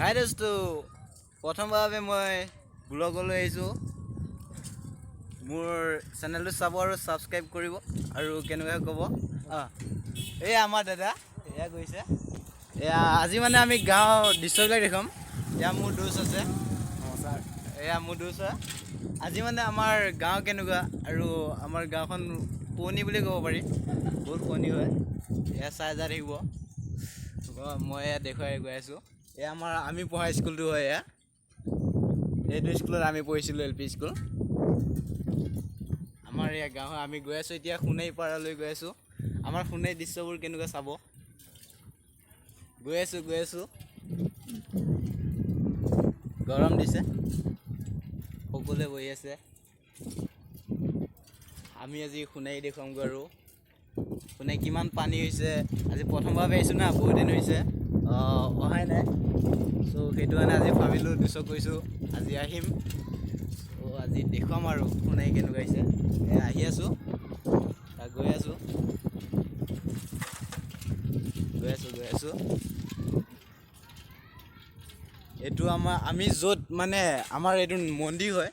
হাই দোস্তো, প্ৰথমবাৰৰ বাবে মই ব্লগলৈ আহিছোঁ। মোৰ চেনেলটো চাব আৰু ছাবস্ক্ৰাইব কৰিব আৰু কেনেকুৱা ক'ব। অঁ, এয়া আমাৰ দাদা এয়া গৈছে। এয়া আজি মানে আমি গাঁৱৰ দৃশ্যবিলাক দেখুৱাম। এয়া মোৰ দোষ আছে। নমস্কাৰ। এয়া মোৰ দোষ হয়। আজি মানে আমাৰ গাঁও কেনেকুৱা আৰু আমাৰ গাঁওখন শুৱনি বুলি ক'ব পাৰি, বহুত শুৱনি হয়। এয়া চাই যাই থাকিব, মই এয়া দেখুৱাই গৈ আছোঁ। এয়া আমাৰ আমি পঢ়া স্কুলটো হয়। এয়া এইটো স্কুলত আমি পঢ়িছিলোঁ, এল পি স্কুল। আমাৰ এয়া গাঁও হয়। আমি গৈ আছোঁ এতিয়া সোণাৰী পাৰালৈ গৈ আছোঁ। আমাৰ সোণাৰী দৃশ্যবোৰ কেনেকুৱা চাব গৈ আছোঁ, গৈ আছোঁ। গৰম দিছে, সকলোৱে বহি আছে। আমি আজি সোণাৰী দেখুৱামগৈ আৰু সোণাৰী কিমান পানী হৈছে। আজি প্ৰথমবাৰ আহিছোঁ না, বহুত দিন হৈছে অহাই নাই। চ' সেইটো কাৰণে আজি ভাবিলোঁ দুচক কৰিছোঁ, আজি আহিম। চ' আজি দেখুৱাম আৰু সোণাৰী কেনেকুৱা হৈছে। আহি আছোঁ, তাত গৈ আছোঁ, গৈ আছোঁ, গৈ আছোঁ। এইটো আমাৰ আমি য'ত মানে আমাৰ এইটো মন্দিৰ হয়,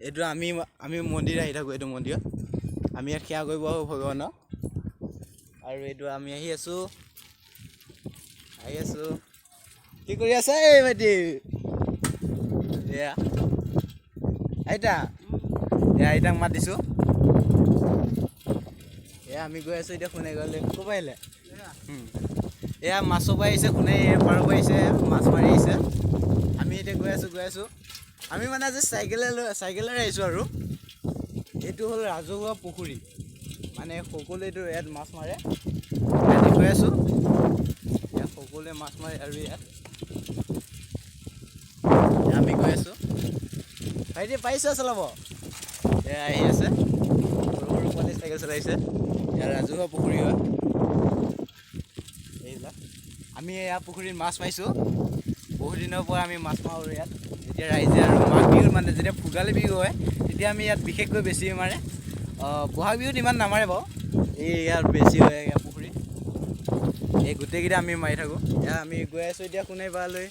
এইটো আমি আমি মন্দিৰ আহি থাকোঁ। এইটো মন্দিৰত আমি ইয়াত সেৱা কৰিব আহোঁ ভগৱানক। আৰু এইটো আমি আহি আছোঁ, আহি আছোঁ। কি কৰি আছা এই ভাইটি? এয়া আইতা, এয়া আইতাক মাত দিছোঁ। এয়া আমি গৈ আছোঁ এতিয়া সোণাই গ'লে। ক'ৰ পৰা আহিলে? এয়া মাছৰ পৰা আহিছে, সোণাই পাৰৰ পৰা আহিছে, মাছ মাৰি আহিছে। আমি এতিয়া গৈ আছোঁ, গৈ আছোঁ। আমি মানে আজি চাইকেলে লৈ চাইকেলেৰে আহিছোঁ। আৰু এইটো হ'ল ৰাজহুৱা পুখুৰী, মানে সকলোৱে এইটো ইয়াত মাছ মাৰে। ইয়াত গৈ আছোঁ, ইয়াত সকলোৱে মাছ মাৰে। আৰু ইয়াত আমি গৈ আছোঁ। ভাইটি পাৰিছে চলাব? এয়া আহি আছে, সৰু সৰু পোৱালি চাইকেল চলাইছে। ইয়াত ৰাজহুৱা পুখুৰী হয় এইবিলাক। আমি এয়া পুখুৰীত মাছ মাৰিছোঁ, বহুত দিনৰ পৰা আমি মাছ মাৰোঁ ইয়াত। যেতিয়া ৰাইজে আৰু মাঘ বিহুত মানে যেতিয়া ভোগালী বিহু হয় তেতিয়া আমি ইয়াত বিশেষকৈ বেছি মাৰে। বহাগ বিহুত ইমান নামাৰে বাৰু, এই ইয়াত বেছি হয়। ইয়াত পুখুৰীত এই গোটেইকেইটা আমি মাৰি থাকোঁ। এয়া আমি গৈ আছোঁ এতিয়া সোণাৰী পাৰলৈ।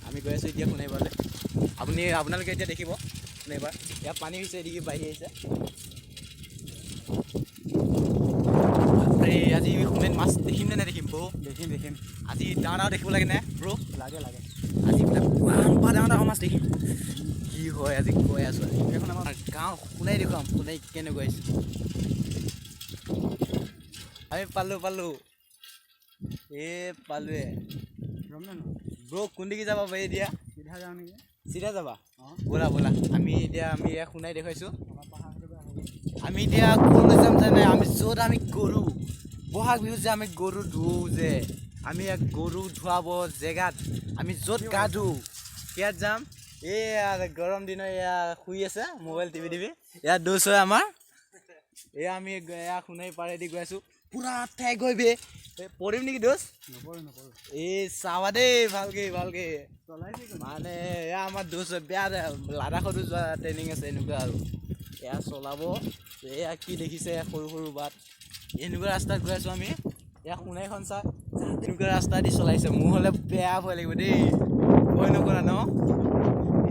আমি গৈ আছোঁ এতিয়া সোণাৰী পাৰলৈ। আপোনালোকে এতিয়া দেখিব সোণাৰী পাৰ। ইয়াত পানী হৈছে, এদিকে বাঢ়ি আহিছে। এই আজি সোণাৰীত মাছ দেখিম নে নেদেখিম বৌ? দেখিম, দেখিম। আজি ডাঙৰ ডাঙৰ দেখিব লাগে নে ব্ৰ? লাগে, লাগে। আজি বোলে বাম্পা ডাঙৰ ডাঙৰ মাছ দেখিম। কি হয় আজি গৈ আছোঁ। আজি এইখন আমাৰ গাঁও সোণাৰী দেখুৱাম, সোণাৰী কেনেকুৱা আহিছে। আমি পালোঁ, পালোঁ, এই পালোৱে। ৰম নে নহয়? ব্ৰ, কোন দিগি যাব পাৰি এতিয়া? চিধা যাওঁ নেকি? চিধা যাবা? অঁ। ব'লা ব'লা। আমি এতিয়া আমি ইয়াত সোণাৰী দেখুৱাইছোঁ। আমাৰ পাহাৰটোৰ পৰা আহোঁ। আমি এতিয়া ক'লৈ যাম জানে? আমি য'ত আমি গৰু বহাগ বিহুত যে আমি গৰু ধুওঁ যে, আমি ইয়াত গৰু ধুৱাব জেগাত আমি য'ত গা ধুওঁ ইয়াত যাম। এইয়া গৰম দিনত এয়া শুই আছে মোবাইল টিপি টিপি। ইয়াত দোষ হয় আমাৰ। এয়া আমি এয়া সোণাৰী পাৰেদি গৈ আছোঁ, পূৰা ঠেক হৈ বে। এই পৰিম নেকি দোষ? নপৰোঁ, নপৰোঁ। এই চাবা দেই ভালকে ভালকে। চলাইছে কোনে? মানে এয়া আমাৰ দোষ হয়, বেয়া লাডাখতো যোৱা ট্ৰেইনিং আছে এনেকুৱা। আৰু এয়া চলাব। এয়া কি দেখিছে, সৰু সৰু বাট, এনেকুৱা ৰাস্তাত গৈ আছোঁ আমি। এয়া সোণাৰীখন চা, এনেকুৱা ৰাস্তা দি চলাইছে। মোৰ হ'লে বেয়া ভয় লাগিব দেই। ভয় নকৰা ন?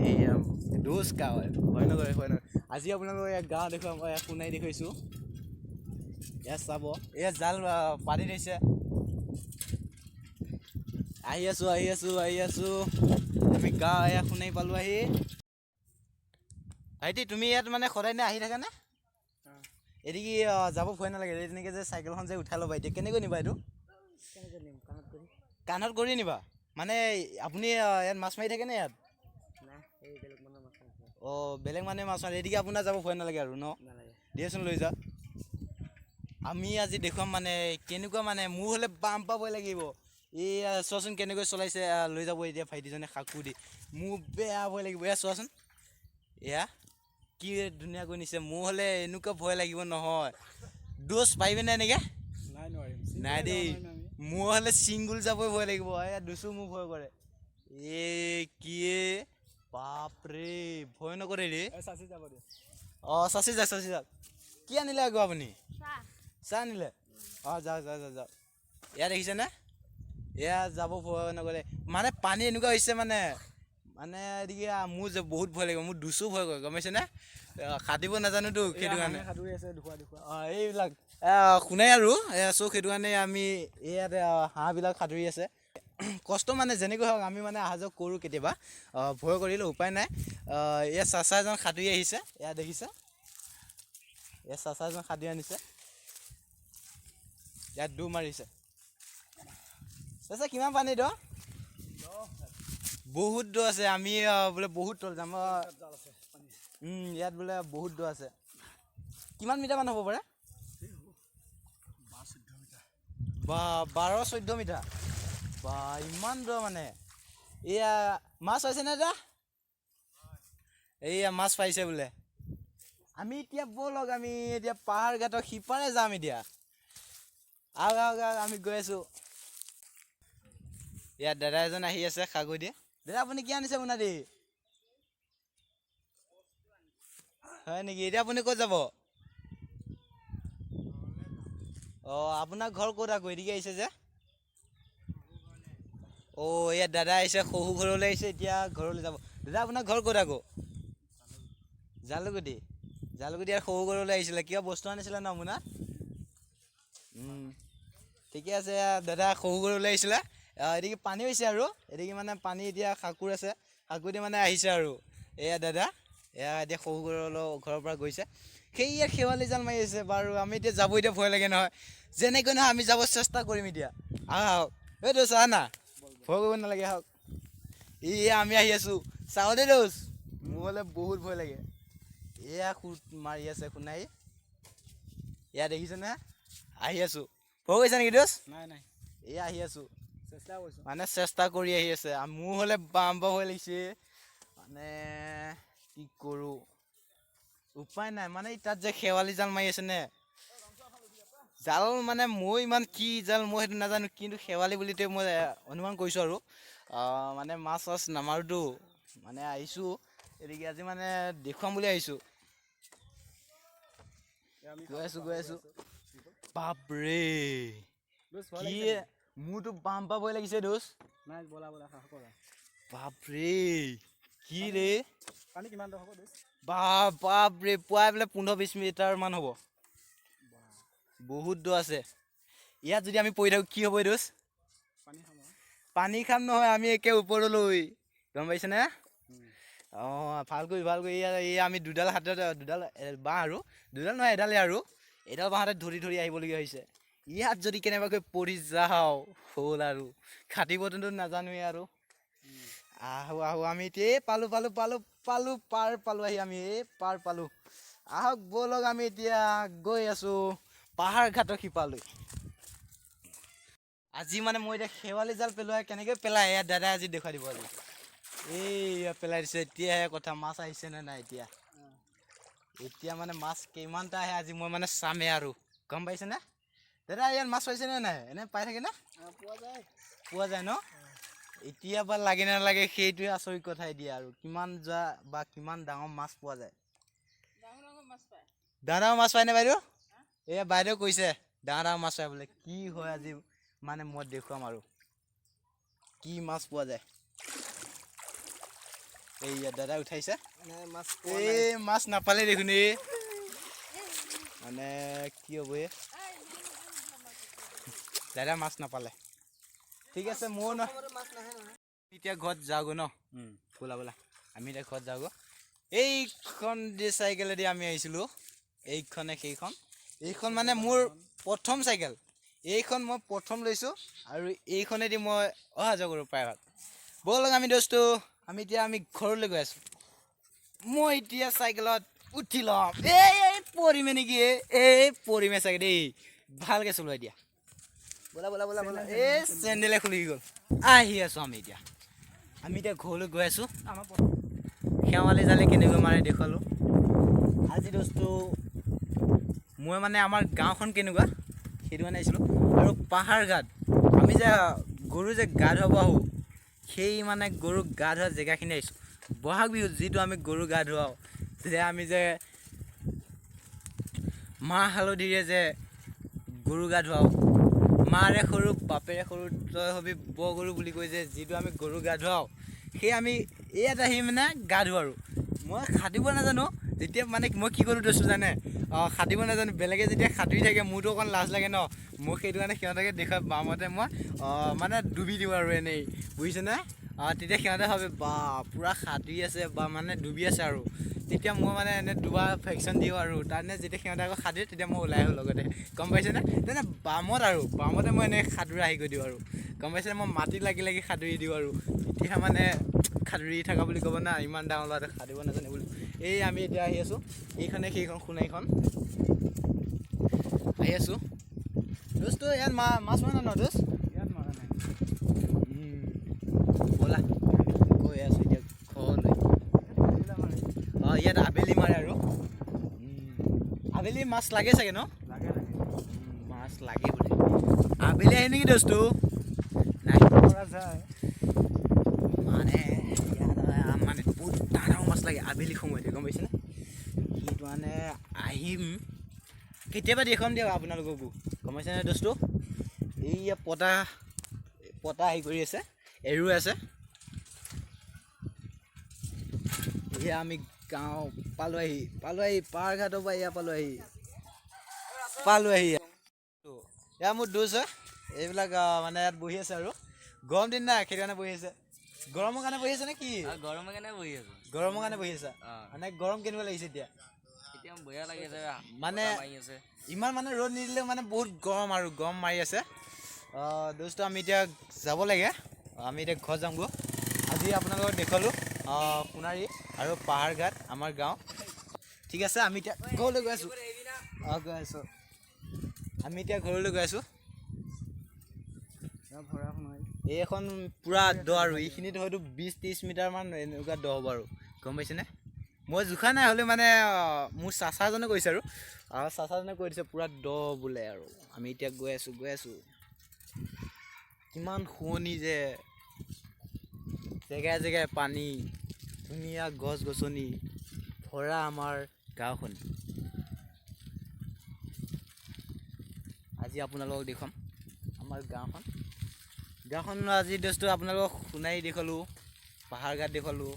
এইয়া দোষ কা হয়, ভয় নকৰে, ভয় নকৰে। আজি আপোনালোকক ইয়াত গাঁও দেখুৱাম, ইয়াত সোণাৰী দেখুৱাইছোঁ। ইয়াত চাব, এয়া জাল পাতি থৈছে। আহি আছোঁ, আহি আছোঁ, আহি আছোঁ। আমি গাঁও এয়া সোণাৰী পালোঁ আহি। ভাইটি, তুমি ইয়াত মানে সদায় নে আহি থাকানে? এদিকে যাব ভয় নালাগে? এই তেনেকৈ যে চাইকেলখন যে উঠাই ল'বা, এতিয়া কেনেকৈ নিবা এইটো? কেনেকৈ নিম? কাণত কৰি। কাণত কৰি নিবা? মানে আপুনি ইয়াত মাছ মাৰি থাকেনে ইয়াত? নাই, এই বেলেগ মানুহ মাছ মাৰিছে। অঁ, বেলেগ মানুহে মাছ মাৰে। এদিকে আপোনাৰ যাব ভয় নালাগে আৰু ন? নালাগে। দিয়াচোন লৈ যা। আমি আজি দেখুৱাম মানে কেনেকুৱা, মানে মোৰ হ'লে বাম্পা ভয় লাগিব। এইয়া চোৱাচোন কেনেকৈ চলাইছে। লৈ যাব এতিয়া ভাইটিজনে সাঁকো দি। মোৰ বেয়া ভয় লাগিব। এয়া চোৱাচোন, এয়া কি ধুনীয়াকৈ নিছে। মোৰ হ'লে এনেকুৱা ভয় লাগিব নহয়। দোষ পাৰিবিনে এনেকৈ? নাই, নোৱাৰিম। নাই দেই, মোৰ হ'লে ছিংগুল যাবই ভয় লাগিব। এয়া দোষো মোক ভয় কৰে। এই কি বাপৰে, ভয় নকৰে ৰে। চাচি যাব দে। অঁ, চাচি যাওক, চাচি যাওক। কি আনিলে আকৌ আপুনি? চাহ আনিলে? অঁ, যাওক যাওক যাওক যাওক। এয়া দেখিছেনে? এয়া যাব ভয় নকৰে, মানে পানী এনেকুৱা হৈছে, মানে মানে এদিকে মোৰ যে বহুত ভয় লাগিব, মোৰ দুচো ভয় কৰে, গম পাইছেনে? সাঁতুৰিব নাজানোতো, সেইটো কাৰণে। সাঁতুৰি আছে, দুখুৱা দুখুৱা। অঁ, এইবিলাক শুনাই আৰু চ' সেইটো কাৰণে আমি ইয়াতে হাঁহবিলাক সাঁতুৰি আছে। কষ্ট মানে যেনেকৈ হওক আমি মানে অহা যোৱা কৰোঁ কেতিয়াবা, ভয় কৰিলেও উপায় নাই। ইয়াত চাচা এজন সাঁতুৰি আহিছে, এয়া দেখিছে, ইয়াত চাচা এজন সাঁতুৰি আনিছে, ইয়াত ডুব মাৰিছে। চাচা কিমান পানী দ? বহুত দ আছে। আমি বোলে বহুত তল যাম। ইয়াত বোলে বহুত দ আছে। কিমান মিটাৰমান হ'ব পাৰে? বা 12-14 মিটাৰ। বা ইমান দ মানে। এয়া মাছ পাইছেনে দাদা? এইয়া মাছ পাইছে বোলে। আমি এতিয়া ব'লক, আমি এতিয়া পাহাৰ ঘাটৰ সিপাৰে যাম এতিয়া। আহক আহক আহক, আমি গৈ আছোঁ। ইয়াত দাদা এজন আহি আছে খাগৈ দিয়ে। দাদা আপুনি কি আনিছে মোনাদি? হয় নেকি? এতিয়া আপুনি ক'ত যাব? অঁ, আপোনাৰ ঘৰ ক'ত আকৌ? এদিকে আহিছে যে। অ' ইয়াত দাদা আহিছে, শহু ঘৰলৈ আহিছে, এতিয়া ঘৰলৈ যাব। দাদা আপোনাৰ ঘৰ ক'ত আকৌ? জালুগুটি। জালুগুটি আৰু শহু ঘৰলৈ আহিছিলে, কিবা বস্তু আনিছিলে ন মোনাত? ঠিকে আছে। দাদা শহু ঘৰলৈ আহিছিলে। এদিকে পানী হৈছে আৰু এদিকে মানে পানী এতিয়া সাঁকোৰ আছে, সাঁকোদি মানে আহিছে আৰু। এয়া দাদা এয়া এতিয়া শহু ঘৰৰ পৰা গৈছে। সেইয়া শেৱালি জাল মাৰি আছে। বাৰু আমি এতিয়া যাব এতিয়া ভয় লাগে নহয়, যেনেকৈ নহয় আমি যাব চেষ্টা কৰিম এতিয়া। আহক আহক, এই দোষ আহা না, ভয় কৰিব নালাগে, আহক। এয়া আমি আহি আছোঁ, চাওঁ দেই দোষ, মোৰ হ'লে বহুত ভয় লাগে। এয়া সুত মাৰি আছে সোণাই, এয়া দেখিছেনে? আহি আছোঁ। ভয় কৰিছা নেকি দোষ? নাই নাই। এয়া আহি আছোঁ, চেষ্টা কৰিছোঁ, মানে চেষ্টা কৰি আহি আছে। মোৰ হ'লে বাম্বা ভয় লাগিছে, মানে কি কৰোঁ উপায় নাই। মানে তাত যে শেৱালি জাল মাৰি আছে নে জাল, মানে মই ইমান কি জাল মই সেইটো নাজানো, কিন্তু শেৱালি বুলিতে মই অনুমান কৰিছোঁ আৰু। মানে মাছ চাছ নামাৰোতো, মানে আহিছোঁ এদিকে আজি মানে দেখুৱাম বুলি আহিছোঁ। গৈ আছোঁ গৈ আছোঁ। বাপৰে কি, মোৰতো বাম্পা ভয় লাগিছে দোষ। নাই ব'লা ব'লা, সাহস কৰা। বাপৰে কি ৰে, পানী কিমান হ'ব দোষ? বাপৰে পুৱাই বোলে 15-20 মিটাৰ মান হ'ব, বহুত দ আছে। ইয়াত যদি আমি পৰি থাকোঁ কি হ'ব দোষ? পানী খাম নহয় আমি একে ওপৰলৈ, গম পাইছেনে? অঁ, ভালকৈ ভালকৈ। এয়া আমি দুডাল হাতত, দুডাল বাঁহ আৰু দুডাল নহয় এডালেই আৰু, এডাল বাঁহতে ধৰি ধৰি আহিবলগীয়া হৈছে। ইয়াত যদি কেনেবাকৈ পৰি যাওঁ হ'ল আৰু, খাটিবতো নাজানোৱেই আৰু। আহোঁ আহোঁ, আমি এতিয়া এই পালোঁ পালোঁ পালোঁ পালোঁ, পাৰ পালোঁ আহি, আমি এই পাৰ পালোঁ। আহক ব'লক, আমি এতিয়া গৈ আছোঁ পাহাৰ ঘাটৰ সিপালৈ। আজি মানে মই এতিয়া শেৱালি জাল পেলোৱাই কেনেকৈ পেলাই এয়া দাদাই আজি দেখুৱাই দিব। আজি এইয়া পেলাই দিছে, এতিয়াহে কথা মাছ আহিছে নে নাই। এতিয়া এতিয়া মানে মাছ কিমানটা আহে আজি মই মানে চামেই আৰু, গম পাইছেনে? দাদা ইয়াত মাছ পাইছেনে নাই? এনে পাই থাকেনে? পোৱা যায়, পোৱা যায় ন? এতিয়া বা লাগে নে নালাগে সেইটোৱে আচৰিত কথা এতিয়া আৰু, কিমান যোৱা বা কিমান ডাঙৰ মাছ পোৱা যায়। ডাঙৰ ডাঙৰ মাছ পায়নে বাইদেউ? এয়া বাইদেউ কৈছে ডাঙৰ ডাঙৰ মাছ পায় বোলে। কি হয় আজি মানে মই দেখুৱাম আৰু কি মাছ পোৱা যায়। এইয়া দাদাই উঠাইছে। এই মাছ নাপালে দেখোন, এই মানে কি হ'ব, এই দাদা মাছ নাপালে। ঠিক আছে, মোৰ ন এতিয়া ঘৰত যাওঁগৈ ন, বোলা বোলা আমি এতিয়া ঘৰত যাওঁগৈ। এইখন যে চাইকেলেদি আমি আহিছিলোঁ, এইখনে সেইখন, এইখন মানে মোৰ প্ৰথম চাইকেল, এইখন মই প্ৰথম লৈছোঁ আৰু এইখনেদি মই অহা যোৱা কৰোঁ প্ৰায়ভাগ। ব'লক আমি দোস্তো, আমি এতিয়া আমি ঘৰলৈ গৈ আছোঁ। মই এতিয়া চাইকেলত উঠি ল'ম। এই পৰিমে নেকি? এই পৰিমে চাগে দেই, ভালকৈ চলোৱাই দিয়া। বোলা বোলা বোলা বোলা, এই চেণ্ডেলে খুলি গ'ল। আহি আছোঁ আমি এতিয়া, আমি এতিয়া ঘৰলৈ গৈ আছোঁ। শেৱালি জালে কেনেকৈ মাৰে দেখুৱালোঁ আজি দোস্তো। মই মানে আমাৰ গাঁওখন কেনেকুৱা সেইটো কাৰণে আহিছিলোঁ। আৰু পাহাৰ ঘাট আমি যে গৰু যে গা ধুৱাব আহোঁ, সেই মানে গৰুক গা ধোৱা জেগাখিনি আহিছোঁ। বহাগ বিহুত যিটো আমি গৰু গা ধুৱাওঁ, যে আমি যে মাহ হালধিৰে যে গৰু গা ধুৱাওঁ, মাৰে সৰু বাপেৰে সৰু তই হবি বৰ গৰু বুলি কৈ যে যিটো আমি গৰু গা ধুৱাওঁ, সেই আমি ইয়াত আহি মানে গা ধোওঁ। আৰু মই সাঁতুৰিব নাজানো, যেতিয়া মানে মই কি কৰোঁ দোস্ত জানে, সাঁতুৰিব নাজানো, বেলেগে যেতিয়া সাঁতুৰি থাকে মোৰতো অকণ লাজ লাগে ন, মোক সেইটো কাৰণে সিহঁতকে দেখুৱাই বামতে মই মানে ডুবি দিওঁ আৰু এনেই, বুজিছেনে? তেতিয়া সিহঁতে ভাবে বা পূৰা সাঁতুৰি আছে বা মানে ডুবি আছে আৰু। তেতিয়া মই মানে এনে ডুবা ফেকশ্যন দিওঁ আৰু তাৰমানে যেতিয়া সিহঁতে আকৌ সাঁতুৰে তেতিয়া মই ওলাই আহোঁ লগতে, গম পাইছেনে? তেনে বামত আৰু বামতে মই এনেই সাঁতোৰা হেৰি কৰি দিওঁ আৰু, গম পাইছেনে? মই মাটিত লাগি লাগি সাঁতুৰি দিওঁ আৰু, তেতিয়া মানে সাঁতুৰি থকা বুলি ক'ব না, ইমান ডাঙৰ ল'ৰাটো সাঁতুৰিব নাজানে বুলি। এই আমি এতিয়া আহি আছোঁ, এইখনে সেইখন সোণাৰীখন আহি আছোঁ। দোস্ত ইয়াত মাছ মাৰা ন দোস্ত? ইয়াত মাৰা নাই। ব'লা গৈ আছোঁ এতিয়া ঘৰলৈ। অঁ, ইয়াত আবেলি মাৰে আৰু, আবেলি মাছ লাগে চাগে ন? লাগে লাগে। মাছ লাগে বোলে। আবেলি আহে নেকি দোস্ত? নাই কৰা যায়। মানে ইয়াত মানে বহুত ডাঙৰ ডাঙৰ মাছ লাগে আবেলি সময়তে, গম পাইছেনে? সেইটো মানে আহিম কেতিয়াবা, দেখুৱাম দিয়ক আপোনালোককো, গম পাইছেনে দোস্ত? এইয়া পতা পতা হেৰি কৰি আছে, এৰুৱাই আছে। এয়া আমি গাঁও পালোঁ আহি, পালোঁ আহি পাৰঘাটৰ পৰা এয়া পালোঁ আহি, পালোঁ আহি। এয়া মোৰ দোষ হয় এইবিলাক, মানে ইয়াত বহি আছে আৰু গৰম দিন নাই সেইটো কাৰণে বহি আছে। গৰমৰ কাৰণে বহি আছে নে কি? গৰমৰ কাৰণে বহি আছো। গৰমৰ কাৰণে বহি আছা? মানে গৰম কেনেকুৱা লাগিছে এতিয়া? এতিয়া বঢ়িয়া লাগি আছে। মানে ইমান মানে ৰ'দ নিদিলেও মানে বহুত গৰম আৰু গৰম মাৰি আছে। দোস্ত আমি এতিয়া যাব লাগে, আমি এতিয়া ঘৰ যামগৈ। আজি আপোনালোকক দেখুৱালোঁ সোণাৰী আৰু পাহাৰঘাট আমাৰ গাঁও। ঠিক আছে, আমি এতিয়া ঘৰলৈ গৈ আছোঁ। অঁ, গৈ আছোঁ, আমি এতিয়া ঘৰলৈ গৈ আছোঁ। এইখন পূৰা দ আৰু এইখিনিত হয়তো 20-30 মিটাৰমান এনেকুৱা দ হ'ব আৰু, গম পাইছেনে? মই জোখা নাই, হ'লেও মানে মোৰ চাচাজনে কৈছে আৰু, চাচাজনে কৈ দিছে পূৰা দ বোলে আৰু। আমি এতিয়া গৈ আছোঁ, গৈ আছোঁ। কিমান শুৱনি যে, জেগাই জেগাই পানী, ধুনীয়া গছ গছনি ভৰা আমাৰ গাঁওখন। আজি আপোনালোকক দেখুৱাম আমাৰ গাঁওখন। গাঁওখন আজি দোস্ত আপোনালোকক সোণাৰী দেখুৱালোঁ, পাহাৰঘাট দেখুৱালোঁ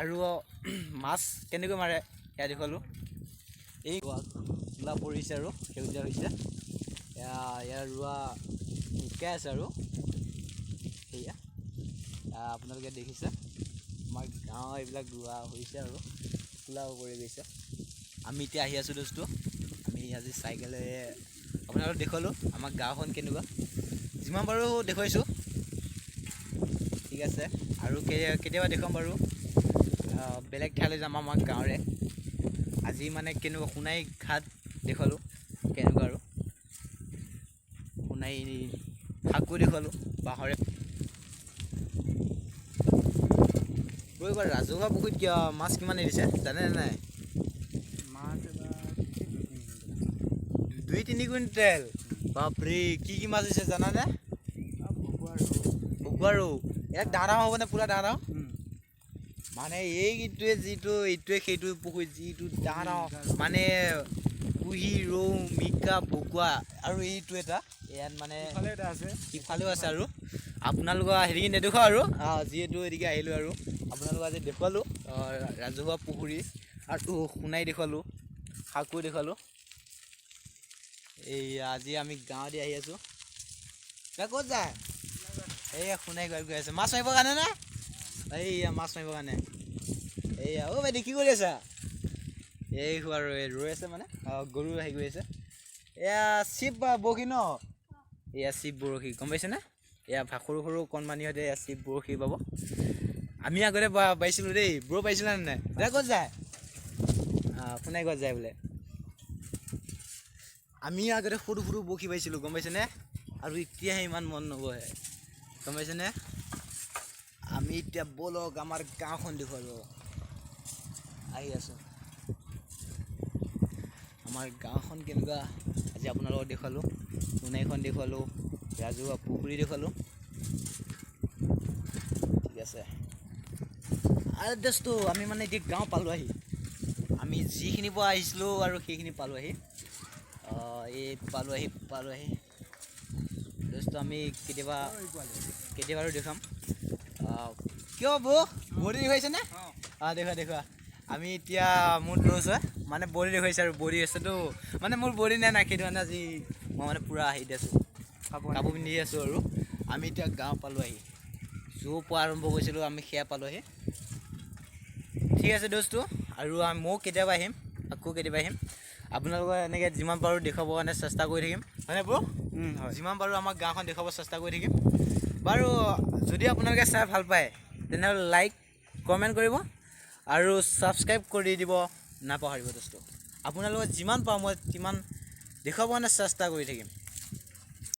আৰু মাছ কেনেকৈ মাৰে সেয়া দেখুৱালোঁ। এই কোলা পৰিছে আৰু সেউজীয়া হৈছে, ইয়াৰ ৰোৱা শুকাই আছে আৰু। সেয়া আপোনালোকে দেখিছে আমাৰ গাঁও এইবিলাক ৰোৱা হৈছে আৰু কোলাও পৰি গৈছে। আমি এতিয়া আহি আছোঁ দোস্ত, আমি আজি চাইকেলেৰে আপোনালোকক দেখুৱালোঁ আমাৰ গাঁওখন কেনেকুৱা, যিমান পাৰোঁ দেখুৱাইছোঁ। ঠিক আছে, আৰু কেতিয়াবা দেখুৱাম বাৰু, বেলেগ ঠাইলৈ যাম আমাৰ গাঁৱৰে। আজি মানে কেনেকুৱা সোণাৰী ঘাট দেখুৱালোঁ কেনেকুৱা আৰু সোণাৰী শাকো দেখুৱালোঁ বাঁহৰে। এইবাৰ ৰাজহুৱা পুখুৰীত কিয় মাছ কিমান এৰিছে জানে নাই? মাছ এবাৰ 2-3 কুইণ্টেল। বাপৰে, কি কি মাছ হৈছে জানানে? ভকুৱা ৰৌ। ইয়াক ডাঙৰ ডাঙৰ হ'বনে? পূৰা ডাঙৰ ডাঙৰ মানে এইটোৱে যিটো এইটোৱে সেইটো পুখুৰীত যিটো ডাঙৰ ডাঙৰ মানে কুঁহি, ৰৌ, মিকা, ভকুৱা আৰু এইটো এটা ইয়াত মানে সিফালেও আছে আৰু। আপোনালোকৰ হেৰি নেদেখুৱাওঁ আৰু, যিহেতু এদিকে আহিলোঁ আৰু আপোনালোকক আজি দেখুৱালোঁ ৰাজহুৱা পুখুৰী আৰু সোণাই দেখুৱালোঁ, শাকো দেখুৱালোঁ। এই আজি আমি গাঁৱতে আহি আছোঁ। ক'ত যায়? এইয়া সোণাই গৈ গৈ আছে মাছ মাৰিবৰ কাৰণে নে? এইয়া মাছ মাৰিবৰ কাৰণে। এইয়া অ' বাইদেউ কি কৰি আছা? এই আৰু ৰৈ আছে মানে গৰু হেৰি কৰি আছে। এয়া চিপ বা বৰশী ন? এয়া চিপ বৰশী, গম পাইছেনে? এয়া সৰু সৰু কণমানিহঁতে এয়া চিপ বৰশী পাব। আমি আগতে পাইছিলোঁ দেই, ব্ৰ পাইছিলা নে নাই? দা ক'ত যায়? সোণাই ঘৰত যায় বোলে। আমি আগতে সৰু সৰু বৰশী পাইছিলোঁ, গম পাইছেনে? আৰু এতিয়াহে ইমান মন নবহে, গম পাইছেনে? আমি এতিয়া ব'লক আমাৰ গাঁওখন দেখুৱাব আহি আছোঁ। আমাৰ গাঁওখন কেনেকুৱা আজি আপোনালোকক দেখুৱালোঁ, সোণাৰীখন দেখুৱালোঁ, ৰাজহুৱা পুখুৰী দেখুৱালোঁ। ঠিক আছে আৰু দোস্ত আমি মানে এতিয়া গাঁও পালোঁ আহি, আমি যিখিনিৰ পৰা আহিছিলোঁ আৰু সেইখিনি পালোঁ আহি। এই পালোঁ আহি, পালোঁ আহি। দোস্ত, আমি কেতিয়াবা কেতিয়াবা আৰু দেখুৱাম। কিয় বৌ, বডি দেখুৱাইছেনে? অঁ, দেখুওৱা দেখুওৱা। আমি এতিয়া মোৰ দোষ হয়, মানে বডি দেখুৱাইছে আৰু বডি আছেতো, মানে মোৰ বডি নাই নাই, সেইটো কাৰণে আজি মই মানে পূৰা হেৰিত আছোঁ, কাপোৰ পিন্ধি আছোঁ। আৰু আমি এতিয়া গাঁও পালোঁ আহি, য'ৰ পৰা আৰম্ভ কৰিছিলোঁ আমি সেয়া পালোঁ আহি। ঠিক আছে দোস্তো, আৰু ময়ো কেতিয়াবা আহিম, আকৌ কেতিয়াবা আহিম। আপোনালোকৰ এনেকৈ যিমান পাৰোঁ দেখুৱাবৰ কাৰণে চেষ্টা কৰি থাকিম, হয়নে ব্ৰ? হয়। যিমান পাৰোঁ আমাৰ গাঁওখন দেখুৱাব চেষ্টা কৰি থাকিম। বাৰু, যদি আপোনালোকে চাই ভাল পায় তেনেহ'লে লাইক কমেণ্ট কৰিব আৰু ছাবস্ক্ৰাইব কৰি দিব নাপাহৰিব দোস্ত। আপোনালোকক যিমান পাৰোঁ মই তিমান দেখুৱাব কাৰণে চেষ্টা কৰি থাকিম।